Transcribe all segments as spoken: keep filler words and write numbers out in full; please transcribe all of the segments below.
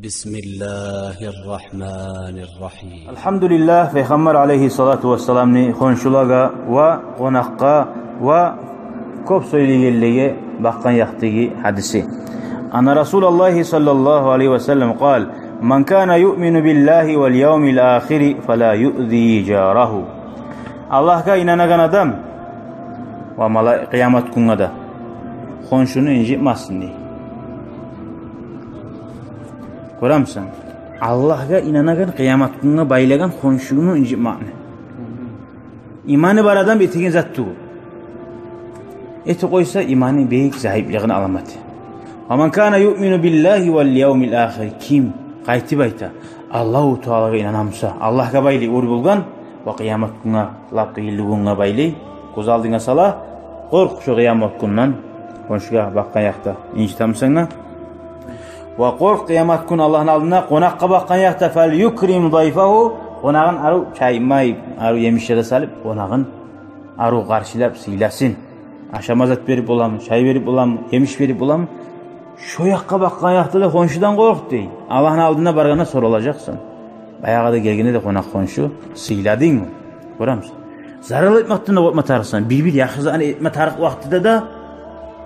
بسم الله الرحمن الرحيم. Алгьамдулиллагь, Пайхаммар алайгьиссалату вассаламны хоншулагъа ва къонакъгъа ва кёп сёйлейгенлеге бакъгъан якъдагъы гьадиси. أن رسول الله صلى الله عليه وسلم قال: من كان يؤمن بالله واليوم الآخر فلا يؤذ جاره. Аллагьгъа инанагъан адам ва малай-, къыямат гюнге де хоншуну инжитмесин дей. Гёремисен? Аллагьгъа инанагъан, къыямат гюнге байлагъан хоншуну инжитмакъны. Иманы бар адам этеген зат тюгюл. Этип къойса, иманы бек заиплигини аламаты. ومن كان يؤمن بالله واليوم الآخر. Ким къайтып айта, Аллагьу Таалагъа инана буса, Аллагьгъа байлай оьр болгъан ва къыямат гюнге, лап къыйынлы гюнге байлай, гёз алдынга сала, къоркъ шо къыямат гюнден, хоншугъа бакъгъан якъда инжитемисен де. Ва къоркъ къыямат гюн Аллагьны алдында, къонакъгъа бакъгъан якъда, فليكرم ضيفه, къонагъын арив чай-май, арив емишлер де салып, къонагъын арив къаршылап, сыйласын. Ашама зат берип боламы, чай берип боламы, емиш берип боламы? Шо якъгъа бакъгъан якъда да хоншудан къоркъ дей. Аллагьны алдына баргъанда соралажакъсан. Баягъы да гелгенде де къонакъ хоншу сыйладынгмы? Гёремисен? Зарал этмекден де къоркъма тарыкъсан. Бир-бир яхшы затны этме тарыкъ вакътиде де,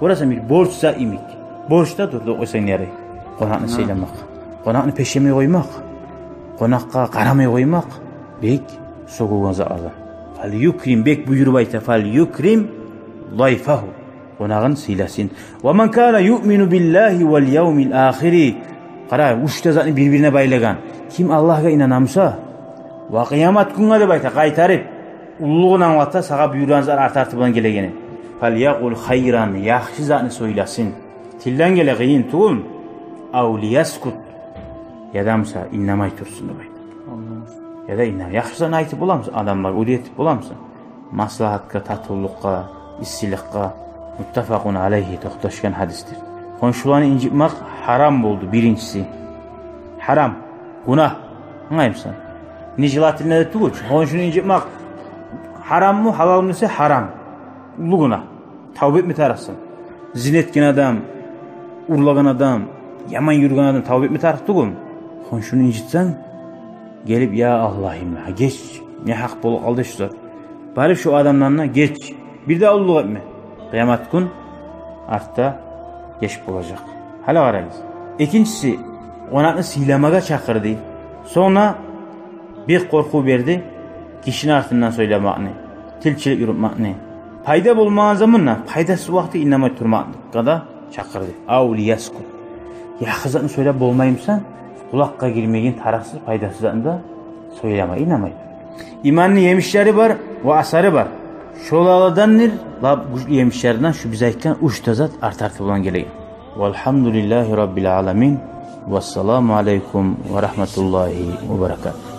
гёресен, бир борч зат йимик. Борчда тур деп къойсанг ярай. Къонакъны сыйламакъ. Къонакъны пешемей къоймакъ. Къонакъгъа къарамай къоймакъ. Бек сёгюлген затлардан. فليكرم, бек буюруп айта, فليكرم ضيفه. Къонагъын сыйласын. ومن كان يؤمن بالله واليوم الآخر. Къара, уьч де затны бир-бирине байлагъан. Ким Аллагьгъа инана буса ва къыямат гюнге деп айта, къайтарып, уллулугъун англата, сагъа буюргъан зат арты-арты булан гелегени. فليقل خيرا, яхшы затны сёйласын. Тилден геле, къыйын тюгюл. أو ليسكت, яда буса иннемей турсун деп айта. Яда иннемей. Яхшы затны айтып боламысан адамлагъа, уьйретип боламысан? Маслагьатгъа, татывлукъгъа, иссиликге. متفق عليه, токъташгъан гьадисдир. Хоншуланы инжитмакъ гьарам болду, биринчиси. Гьарам. Гюнагь. Англаймысан? Нежелательно да тюгюл. Хоншуну инжитмакъ гьараммы, гьалалмы десе, гьарам. Уллу гюнагь. Тавба этме тарыкъсан. Зина этген адам, урлагъан адам, яман юрюген адам тавба этме тарыкъ тюгюлмю? Хоншуну инжитсенг, гелип: «Я Аллагьым, гьа, геч, не гьакъ болуп къалды шу зат». Барып шу адамдан да геч. Бир де уллулукъ этме. Къыямат гюн артда геч болажакъ. Гьали къарагъыз. Экинчиси, къонакъны сыйламагъа чакъырды. Сонг да бек къоркъув берди гишини артындан сёйлемекни, тилчилик юрютмекни. Пайда болмагъан заманда, пайдасыз вакъти иннемей турмакъгъа да чакъырды. أو ليسكت. Яхшы затны сёйлеп болмаймысан, къулакъгъа гирмеген тарыкъсыз, пайдасыз затны да сёйлеме, иннемей. Иманны емишлери бар ва асары бар. Шолардандыр лап гючлю емишлерден шу биз айтгъан уьч де зат арты-арты булан гелеген. والحمد لله رب العالمين. والسلام عليكم ورحمة الله وبركاته.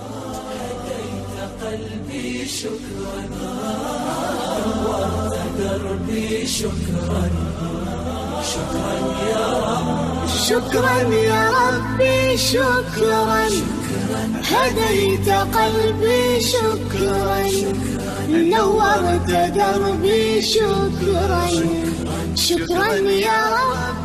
شكرا يا ربي، شكرا. هديت قلبي، شكرا. نورت دربي، شكرا. شكرا يا رب.